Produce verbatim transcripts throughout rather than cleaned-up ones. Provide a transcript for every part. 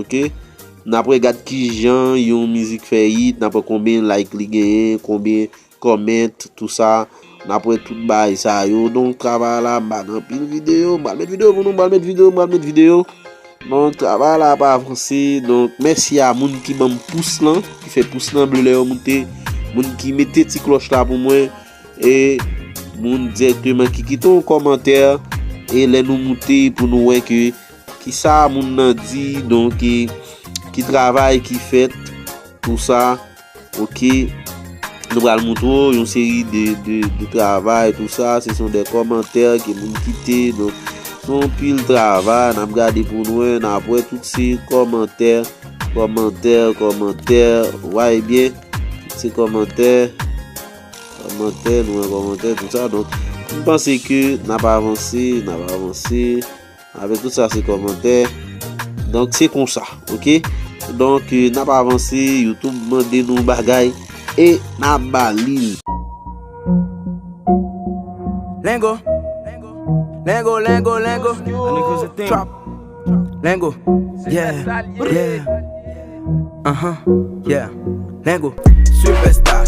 Ok. N ap wè gad kijan yon mizik fè hit, n ap wè konbyen like li genyen, konbyen comment, tou sa. N ap wè tout bagay sa yo. Donk, travay la, m pa gen anpil videyo. M pral met videyo pou nou, m pral met videyo, m pral met videyo. Donk, travay la ap avanse. Donk, mèsi a moun ki ban m pous lan, ki fè pous lan ble lè yo moute. Moun ki mete ti klòch la pou mwen. E moun dirèkteman ki kite yon kòmantè. E lè nou moute pou nou wè ke kisa moun nan di, donk, e, ki travay ki fèt, tou sa. Ok, nou pral montre w yon seri de, de, de travay, tou sa, se son de kòmantè ke moun kite, donk, se yon pil travay, n ap gade pou nou wè, n ap wè tout se kòmantè, kòmantè, kòmantè, w a ebyen, tout se kòmantè, kòmantè, nou wè kòmantè, tou sa, donk, m panse ke n ap avanse, n ap avanse. Avèk tout sa, se kòmantè. Donk, se konsa, ok? Donk, eh, n ap avanse, YouTube mande nou bagay e n ap ba li l. Lingo. Lingo, lingo, lingo. Trap. Lingo. Yeah, yeah. Uh-huh, yeah. Lingo. Superstar,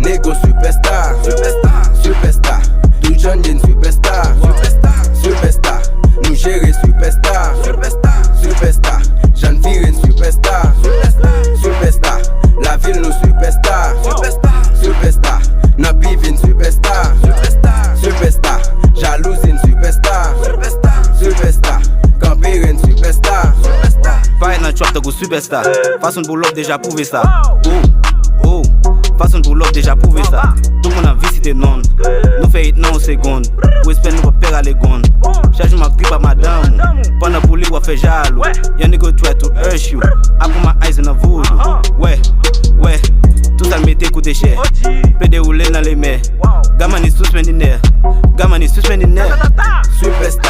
nego superstar. Superstar, superstar. Tou jan n ye n superstar. Superstar, superstar. Nou jere superstar. Superstar, superstar. Jan n vire n superstar. Superstar, superstar. Lavil nou superstar. Superstar, superstar. Nan P V n superstar. Superstar, superstar. Jalouzi n superstar. Superstar, superstar. Kanperen n superstar. Superstar. Fire nan trap tankou superstar. Fason n pull up deja pwouve sa. Oh, oh. Fason n pull up deja pwouve sa. Tout moun ap vizite non n. Nou fè hit nan yon segonn. Respè nou pa pè rale gonn. Chak jou m ap drip ak madanm ou. Pandan pou li w ap fè jalou. Yon nigga try to hurt you. I put my eyes in the voodoo. Wè, wè. Tout sa l mete koute chè. Plede woule l nan lemè. Got money, suspend in there. Got money, suspend in there. Superstar.